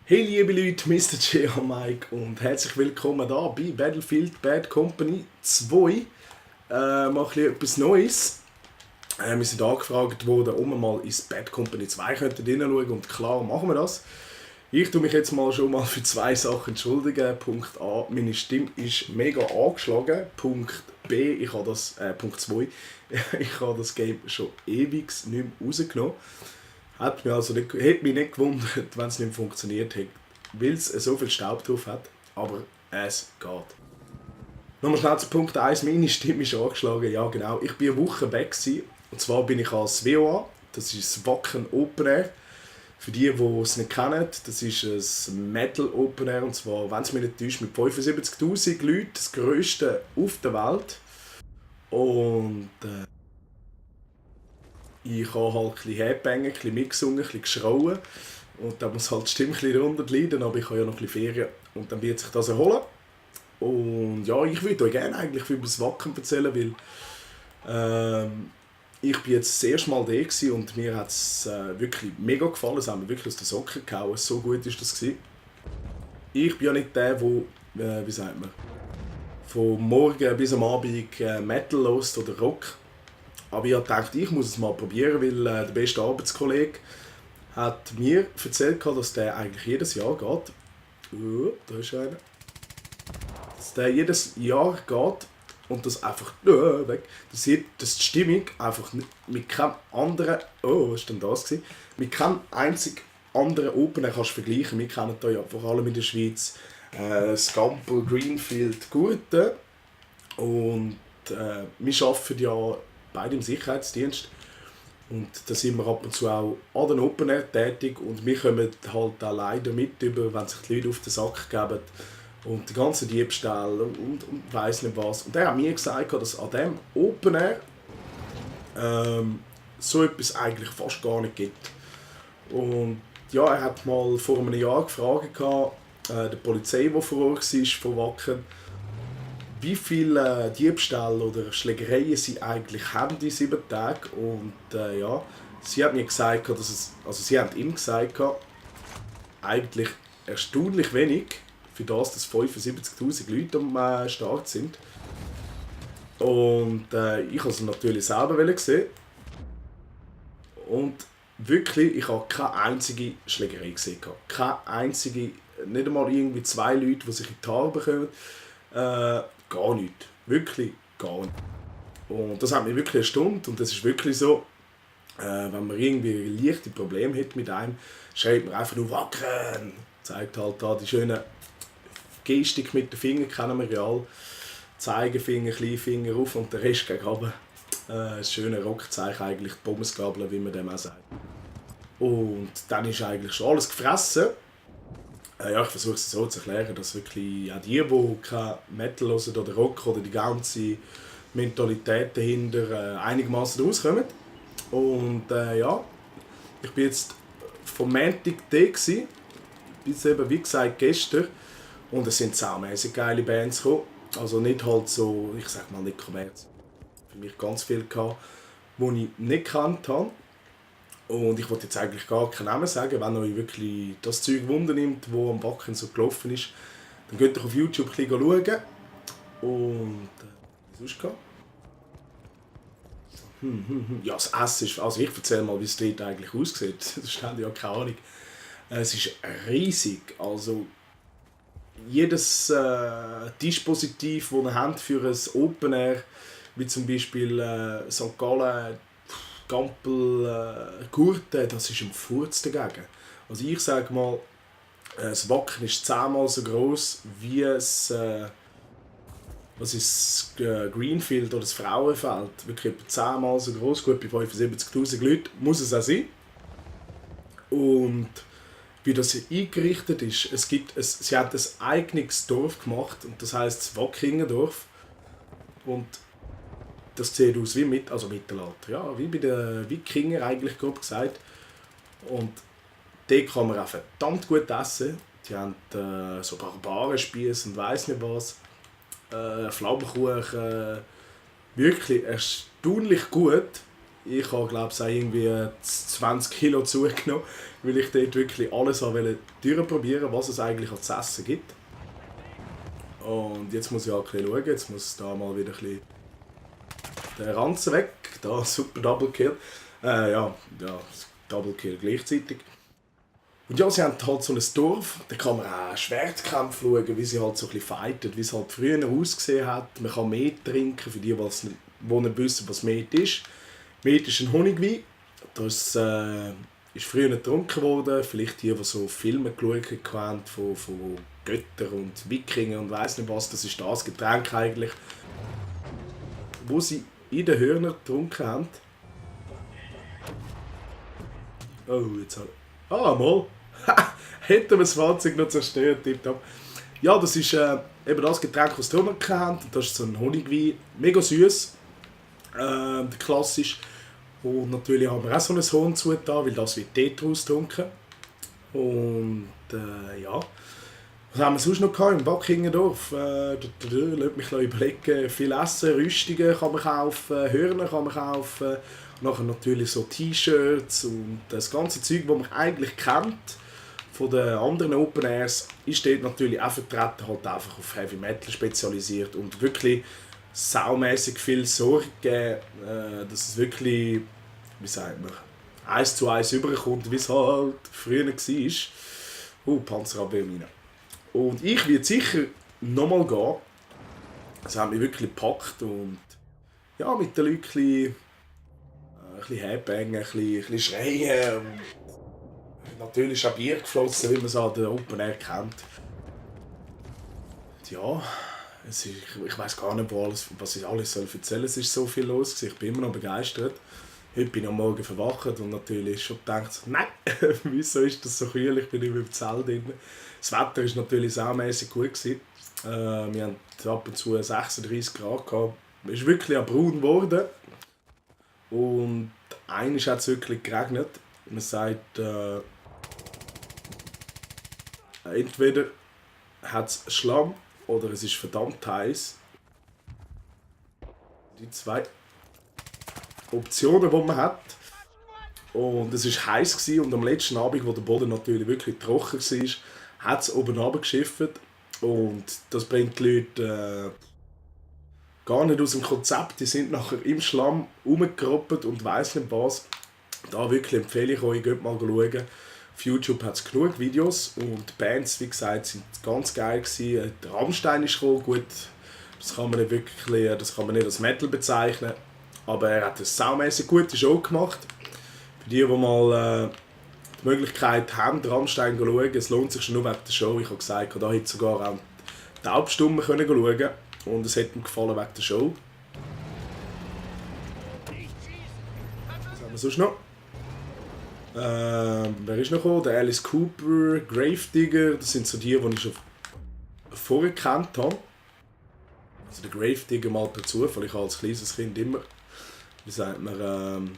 Hey liebe Leute, Mr. J. Mike und herzlich willkommen da bei Battlefield Bad Company 2. Mal etwas Neues. Wir sind angefragt worden, ob wir mal ins Bad Company 2 hineinschauen und klar machen wir das. Ich tue mich jetzt mal schon mal für zwei Sachen entschuldigen. Punkt A, meine Stimme ist mega angeschlagen. Punkt B, Punkt 2, ich habe das Game schon ewig nicht mehr rausgenommen. Hätte mich nicht gewundert, wenn es nicht funktioniert hätte, weil es so viel Staub drauf hat, aber es geht. Nochmal schnell zu Punkt 1, meine Stimme ist angeschlagen, ja genau. Ich war eine Woche weg, und zwar bin ich als WOA, das ist das Wacken Open Air. Für die es nicht kennen, das ist ein Metal Open Air, und zwar, wenn es mich nicht täuscht, mit 75'000 Leuten, das grösste auf der Welt. Und ich habe halt ein bisschen Headbangen, ein bisschen mitgesungen, ein bisschen geschrauen. Und dann muss halt die Stimme ein bisschen darunter leiden, aber ich habe ja noch ein bisschen Ferien. Und dann wird sich das erholen. Und ja, ich würde euch gerne eigentlich über das Wacken erzählen, weil ich bin jetzt das erste Mal da gewesen und mir hat es wirklich mega gefallen. Es hat mir wirklich aus den Socken gehauen. So gut war das gewesen. Ich bin ja nicht der, der, wie sagt man, von morgen bis am Abend Metal hört oder Rock. Aber ich dachte, ich muss es mal probieren, weil der beste Arbeitskollege hat mir erzählt, dass der eigentlich jedes Jahr geht. Da ist einer. Dass der jedes Jahr geht und das einfach weg. Das sieht, dass die Stimmung einfach mit keinem anderen. Oh, was war denn das gewesen? Mit keinem einzigen anderen Opener kannst du vergleichen. Wir kennen da ja vor allem in der Schweiz Scampel, Greenfield, Gurten. Und wir arbeiten ja beide im Sicherheitsdienst. Und da sind wir ab und zu auch an den Open Air tätig und wir kommen halt auch leider mit über, wenn sich die Leute auf den Sack geben und die ganzen Diebstähle und weiss nicht was. Und er hat mir gesagt, dass an diesem Open Air so etwas eigentlich fast gar nicht gibt. Und ja, er hat mal vor einem Jahr gefragt, der Polizei, die vor Ort war, von Wacken, wie viele Diebstähle oder Schlägereien sie eigentlich haben in 7 Tagen. Und ja, sie hat mir gesagt, sie haben ihm gesagt, eigentlich erstaunlich wenig, für das, dass 75'000 Leute am Start sind. Und ich wollte es natürlich selber sehen. Und wirklich, ich habe keine einzige Schlägerei gesehen. Keine einzige, nicht einmal irgendwie 2 Leute, die sich in die Haare bekommen. Gar nicht. Wirklich gar nicht. Und das hat mich wirklich erstaunt. Und das ist wirklich so, wenn man irgendwie leichte Probleme hat mit einem, schreibt man einfach nur «Wacken!». Zeigt halt da die schöne Gestik mit den Fingern, kennen wir ja alle. Zeigefinger, Kleinfinger auf und der Rest gegen runter. Das schöne Rockzeichen, eigentlich die Pommesgabel, wie man dem auch sagt. Und dann ist eigentlich schon alles gefressen. Ja, ich versuche es so zu erklären, dass wirklich auch die kein Metal hören oder Rock oder die ganze Mentalität dahinter einigermaßen rauskommen. Und ja, ich bin jetzt vom Montag da gewesen, bis eben wie gesagt gestern. Und es sind saumässig geile Bands gekommen. Also nicht halt so, ich sag mal nicht kommerziell. Für mich ganz viel gehabt, die ich nicht gekannt habe. Und ich wollte jetzt eigentlich gar keinen Namen sagen, wenn euch wirklich das Zeug Wunder nimmt, das am Wacken so gelaufen ist, dann könnt ihr auf YouTube ein bisschen schauen. Und was sonst? Ja, das Essen ist, also ich erzähle mal, wie es dort eigentlich aussieht, das haben ja keine Ahnung. Es ist riesig, also jedes Dispositiv, das ihr habt für ein Open Air, wie zum Beispiel St. Gallen, Gampel, Gurten, das ist ein Furz dagegen. Also ich sage mal, das Wacken ist 10-mal so gross wie Greenfield oder das Frauenfeld. Wirklich etwa 10-mal so gross, gut bei 75'000 Leuten muss es auch sein. Und wie das eingerichtet ist, sie haben ein eigenes Dorf gemacht und das heisst das Wackingendorf. Und das sieht aus wie Mittelalter, ja, wie bei den Wikingern eigentlich grob gesagt. Und dort kann man auch verdammt gut essen. Die haben so Barbarenspieß und weiss nicht was. Flammkuchen, wirklich erstaunlich gut. Ich habe, glaube ich, auch irgendwie 20 Kilo zugenommen, weil ich dort wirklich alles durchprobieren, was es eigentlich zu essen gibt. Und jetzt muss ich auch ein bisschen schauen, jetzt muss da mal wieder ein bisschen der Ranzen weg. Da, super Double Kill. Ja, Double Kill gleichzeitig. Und ja, sie haben halt so ein Dorf, da kann man auch Schwertkämpfe schauen, wie sie halt so ein bisschen fighten, wie es halt früher ausgesehen hat. Man kann Met trinken, für die, die nicht wissen, was Met ist. Met ist ein Honigwein. Das ist früher nicht getrunken worden. Vielleicht die, die so Filme geschaut haben von Göttern und Wikingern und weiss nicht was. Das ist das Getränk eigentlich, wo sie in den Hörnern getrunken haben. Oh, jetzt habe ich... Ah, mal! Hätten wir das Fahrzeug noch zerstört, tipptopp. Ja, das ist eben das Getränk, das sie getrunken haben. Das ist so ein Honigwein. Mega süß. Klassisch. Und natürlich haben wir auch so ein Horn zugetan, weil das wird dort draus getrunken. Und ja. Was haben wir sonst noch gehabt im Backingendorf? Lass mich überlegen. Viel Essen, Rüstungen kann man kaufen, Hörner kann man kaufen. Und nachher natürlich so T-Shirts und das ganze Zeug, das man eigentlich kennt von den anderen Open Airs, ist dort natürlich auch vertreten, halt einfach auf Heavy Metal spezialisiert und wirklich saumässig viel Sorge gegeben, dass es wirklich, wie sagt man, 1:1 überkommt, wie es halt früher war. Panzerabwehr rein. Und ich werde sicher nochmal gehen. Das hat mich wirklich gepackt und ja, mit den Leuten ein bisschen headbangen, ein bisschen schreien. Und natürlich ist auch Bier geflossen, wie man es an der Open Air kennt. Ja, ich weiss gar nicht, was ich alles erzählen soll. Es ist so viel los, ich bin immer noch begeistert. Heute bin ich am Morgen verwacht und natürlich schon gedacht, nein, wieso ist das so kühl, ich bin nicht mehr im Zelt drin. Das Wetter war natürlich saumässig gut. Wir hatten ab und zu 36 Grad gehabt. Es ist wirklich auch braun geworden. Und einmal hat es wirklich geregnet. Man sagt, entweder hat es Schlamm oder es ist verdammt heiß. Die zwei Optionen, die man hat. Und es war heiß und am letzten Abend, wo der Boden natürlich wirklich trocken war, hat es oben runtergeschifft. Und das bringt die Leute gar nicht aus dem Konzept. Die sind nachher im Schlamm rumgeroppelt und weiss nicht was. Da wirklich empfehle ich euch, geht mal schauen. Auf YouTube hat es genug Videos und die Bands, wie gesagt, sind ganz geil gewesen. Der Rammstein ist gekommen, gut, das kann man nicht wirklich, das kann man nicht als Metal bezeichnen. Aber er hat eine saumässig gute Show gemacht. Für die mal die Möglichkeit haben, Rammstein zu schauen, es lohnt sich schon nur wegen der Show. Ich habe gesagt, da hätte sogar auch die Taubstummen schauen können und es hat mir gefallen wegen der Show. Was haben wir sonst noch? Wer ist noch gekommen? Der Alice Cooper, Gravedigger, das sind so die ich schon vorher gekannt habe. Also der Gravedigger mal per Zufall, ich habe als kleines Kind immer, wie sagt man,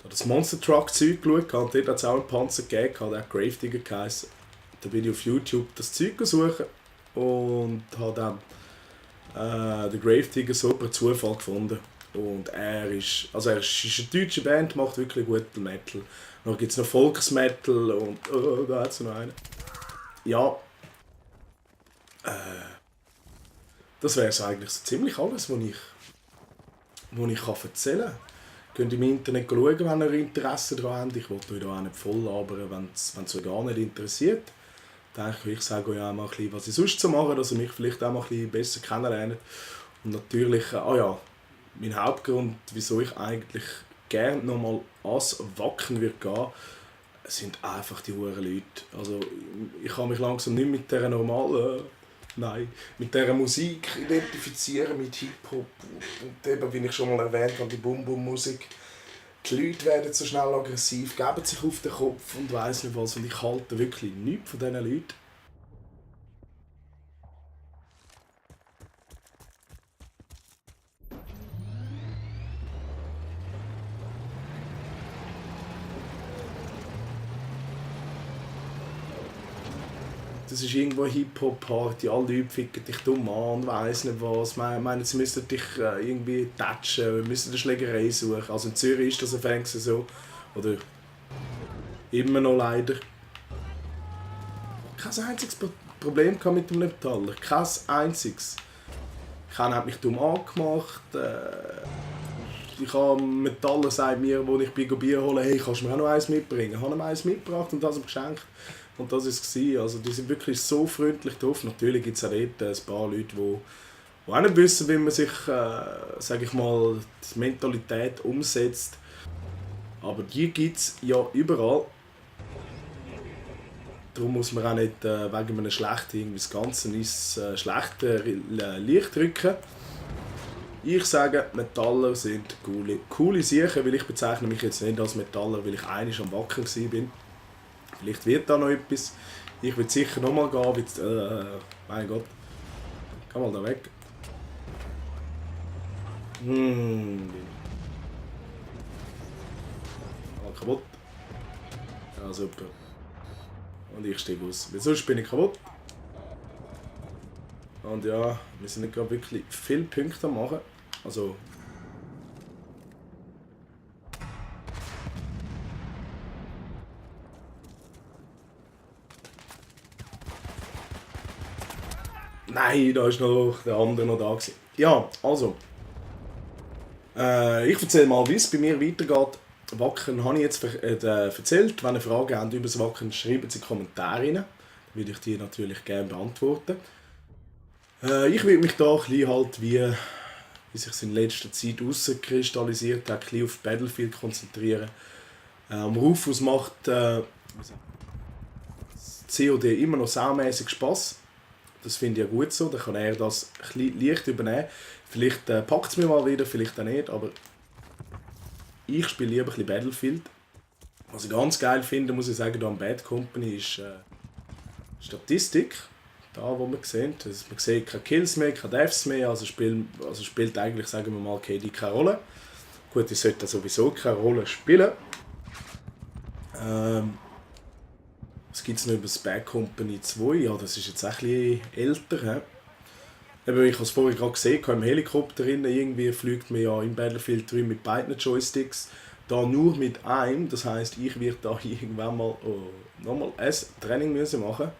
das Monster Truck Zeug geschaut, und dort hat es auch einen Panzer gegeben, der hat Gravedigger geheißen. Da bin ich auf YouTube das Zeug suchen und habe dann den Gravedigger so per Zufall gefunden. Und er ist eine deutsche Band, macht wirklich guten Metal. Dann gibt es noch Volksmetal und da hat es noch einen. Ja, das wäre es eigentlich so ziemlich alles, was ich erzählen kann. Könnt ihr im Internet schauen, wenn ihr Interesse daran habt. Ich wollte euch da auch nicht voll labern, wenn es euch gar nicht interessiert. Ich sage euch auch mal ein bisschen, was ich sonst so mache, dass ihr mich vielleicht auch mal ein bisschen besser kennenlernt. Und natürlich, mein Hauptgrund, wieso ich eigentlich gerne nochmal ans Wacken würde gehen, sind einfach die hohen Leute. Also ich kann mich langsam nicht mit dieser normalen, mit dieser Musik identifizieren, mit Hip-Hop und eben, wie ich schon mal erwähnt habe, die Bum-Bum-Musik. Die Leute werden so schnell aggressiv, geben sich auf den Kopf und weiss nicht was und ich halte wirklich nichts von diesen Leuten. Das ist irgendwo eine Hip-Hop-Party, alle Leute ficken dich dumm an und weiss nicht was. Meinen, sie müssten dich irgendwie touchen, müssen eine Schlägerei suchen. Also in Zürich ist das auf jeden Fall so. Oder immer noch leider. Kein einziges Problem mit dem Metaller. Kein einziges. Keiner hat mich dumm angemacht. Ich habe Metaller sagt mir, als ich Bier holen, hey, kannst du mir auch noch eins mitbringen? Ich habe ihm eins mitgebracht und das ihm geschenkt. Und das war es. Also die sind wirklich so freundlich drauf. Natürlich gibt es auch dort ein paar Leute, die auch nicht wissen, wie man sich, sage ich mal, die Mentalität umsetzt. Aber die gibt es ja überall. Darum muss man auch nicht wegen einem Schlechten irgendwie das Ganze ins schlechte Licht drücken. Ich sage, Metaller sind coole Sachen, weil ich bezeichne mich jetzt nicht als Metaller, weil ich einmal am Wacken war. Vielleicht wird da noch etwas. Ich will sicher noch mal gehen. Mein Gott. Geh mal da weg. Kaputt. Ja, super. Und ich steige aus. Weil sonst bin ich kaputt. Und ja, wir sind nicht gerade wirklich viele Punkte am machen. Also. Nein, da ist noch der andere noch da gewesen. Ja, also. Ich erzähle mal, wie es bei mir weitergeht. Wacken habe ich jetzt erzählt. Wenn ihr Fragen habt über das Wacken, schreibt sie in die Kommentare rein. Dann würde ich die natürlich gerne beantworten. Ich will mich da ein bisschen halt, wie sich in letzter Zeit herauskristallisiert hat, ein bisschen auf Battlefield konzentrieren. Rufus macht COD immer noch saumässig Spass. Das finde ich ja gut so, dann kann er das ein bisschen leicht übernehmen. Vielleicht packt es mir mal wieder, vielleicht auch nicht, aber ich spiele lieber ein bisschen Battlefield. Was ich ganz geil finde, muss ich sagen, da am Bad Company ist Statistik. Da, wo man sieht. Also man sieht keine Kills mehr, keine Deaths mehr, also spielt eigentlich, sagen wir mal, KD keine Rolle. Gut, ich sollte sowieso keine Rolle spielen. Was gibt es noch über das Bad Company 2? Ja, das ist jetzt auch ein bisschen älter. He? Eben, ich habe es vorhin gerade gesehen, im Helikopter rein, irgendwie fliegt man ja im Battlefield 3 mit beiden Joysticks. Da nur mit einem, das heisst, ich werde da irgendwann mal nochmal ein Training müssen machen.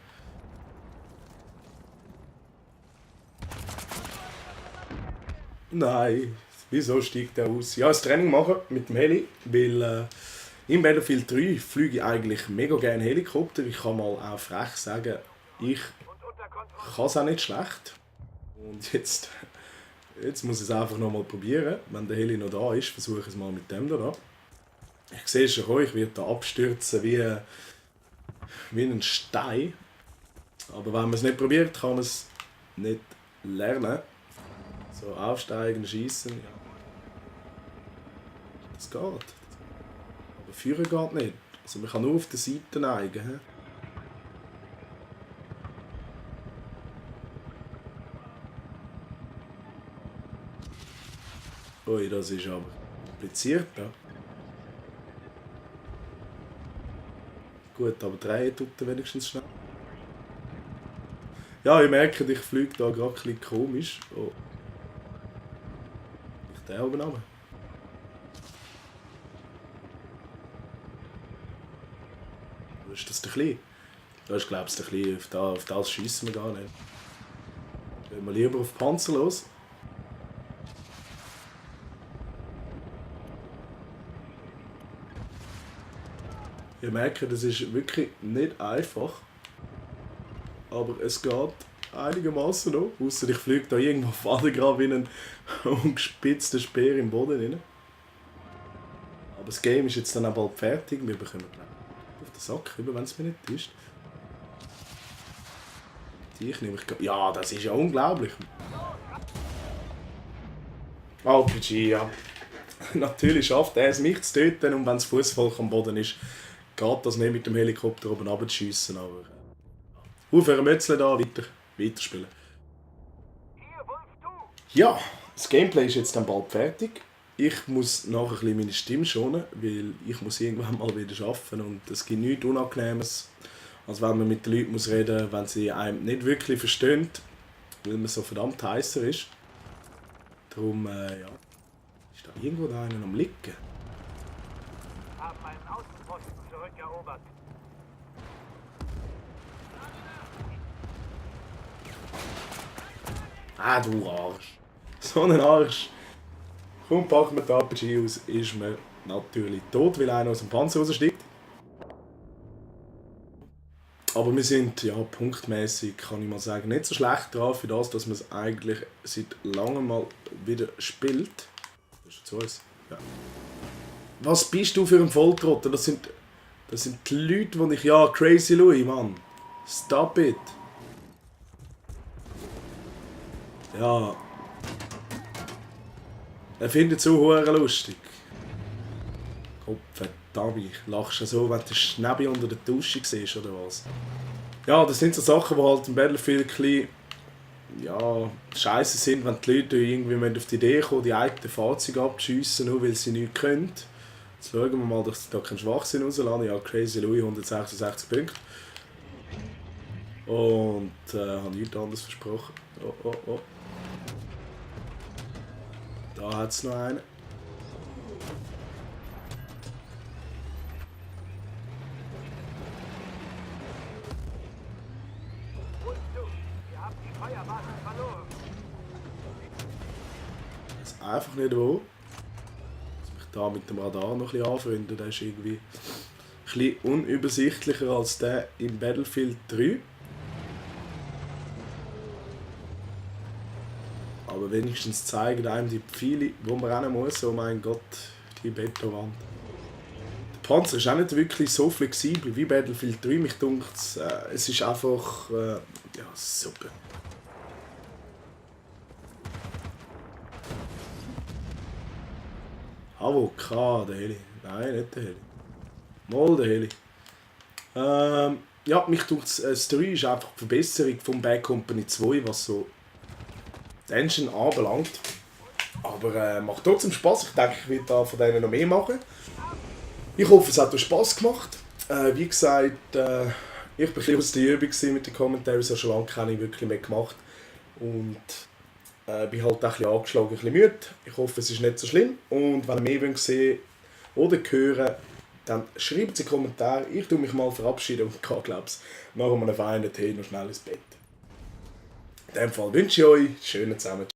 Nein, wieso steigt der aus? Ja, ein Training machen mit dem Heli, weil im Battlefield 3 fliege ich eigentlich mega gerne Helikopter. Ich kann mal auch frech sagen, ich kann es auch nicht schlecht. Und jetzt muss ich es einfach noch mal probieren. Wenn der Heli noch da ist, versuche ich es mal mit dem da. Ich sehe schon, ich werde da abstürzen wie ein Stein. Aber wenn man es nicht probiert, kann man es nicht lernen. So, aufsteigen, schießen. Ja. Das geht. Aber führen geht nicht. Also man kann nur auf der Seite neigen. Ui, das ist aber kompliziert. Ja. Gut, aber drehen tut er wenigstens schnell. Ja, ich merke, ich fliege da gerade ein bisschen komisch. Oh. Ich den oben runter. Wo ist das der Kleine? Da ist, glaube ich, der Kleine. Auf das schiessen wir gar nicht. Gehen wir lieber auf Panzer los. Ich merke, das ist wirklich nicht einfach. Aber es geht einigermaßen noch. Ausser ich fliege da irgendwo vorne gerade wie ein umgespitzter Speer im Boden rein. Aber das Game ist jetzt dann auch bald fertig. Wir bekommen auf den Sack rüber, wenn es mir nicht ist. Ich nehme ich. Ja, das ist ja unglaublich. RPG, ja. Natürlich schafft er es, mich zu töten, und wenn das Fußvolk am Boden ist, geht das nicht mit dem Helikopter oben runterzuschiessen. Aber aufhören, Mötzle da, weiterspielen. Ja, das Gameplay ist jetzt dann bald fertig. Ich muss nachher ein bisschen meine Stimme schonen, weil ich muss irgendwann mal wieder arbeiten und es gibt nichts Unangenehmes, als wenn man mit den Leuten muss reden muss, wenn sie einem nicht wirklich verstehen, weil man so verdammt heißer ist. Darum, ja. Ist da irgendwo da einer am Liegen? Haben einen Außenposten zurückerobert. Ah, du Arsch. So ein Arsch. Kaum packt man die RPG aus, ist man natürlich tot, weil einer aus dem Panzer raussteigt. Aber wir sind, ja, punktmäßig kann ich mal sagen, nicht so schlecht dran für das, dass man es eigentlich seit langem mal wieder spielt. Das ist zu uns. Ja. Was bist du für ein Volltrottel? Das sind die Leute, die ich... Ja, Crazy Louis, Mann. Stop it. Ja. Er findet es so hure lustig. Gott verdammt, lachst du so, wenn du Schnäbi unter der Dusche siehst, oder was? Ja, das sind so Sachen, die halt im Battlefield ein bisschen, ja, scheiße sind, wenn die Leute irgendwie auf die Idee kommen, die eigenen Fahrzeuge abzuschiessen, nur weil sie nichts können. Jetzt schauen wir mal, dass ich da keinen Schwachsinn rauslasse. Ja, Crazy Louis, 166 Punkte. Und habe nichts anderes versprochen. Oh, oh, oh. Da hat es noch einen. Wir haben die Feuerbasis verloren. Ich weiß einfach nicht wo. Ich muss mich da mit dem Radar noch ein bisschen anfreunden. Der ist irgendwie ein bisschen unübersichtlicher als der im Battlefield 3. Aber wenigstens zeigen einem die Pfeile, wo man rennen muss. Oh mein Gott, die Betonwand. Der Panzer ist auch nicht wirklich so flexibel wie Battlefield 3. Mich dunkt es ist einfach... ja, super. K, der Heli. Nein, nicht der Heli. Mal der Heli. Ja, mich dunkt das 3 ist einfach die Verbesserung vom Bad Company 2, was so die Engine anbelangt. Aber macht trotzdem Spaß. Ich denke, ich werde da von denen noch mehr machen. Ich hoffe, es hat euch Spass gemacht. Wie gesagt, ich war ein bisschen aus der Übung mit den Kommentaren. So schon lange keine wirklich mehr gemacht. Und bin halt auch ein bisschen angeschlagen, ein bisschen müde. Ich hoffe, es ist nicht so schlimm. Und wenn ihr mehr sehen oder hören, dann schreibt es in die Kommentare. Ich tue mich mal verabschieden und gehe, glaube ich, nach einem feinen Tee noch schnell ins Bett. In dem Fall wünsche ich euch schönen Zusammen.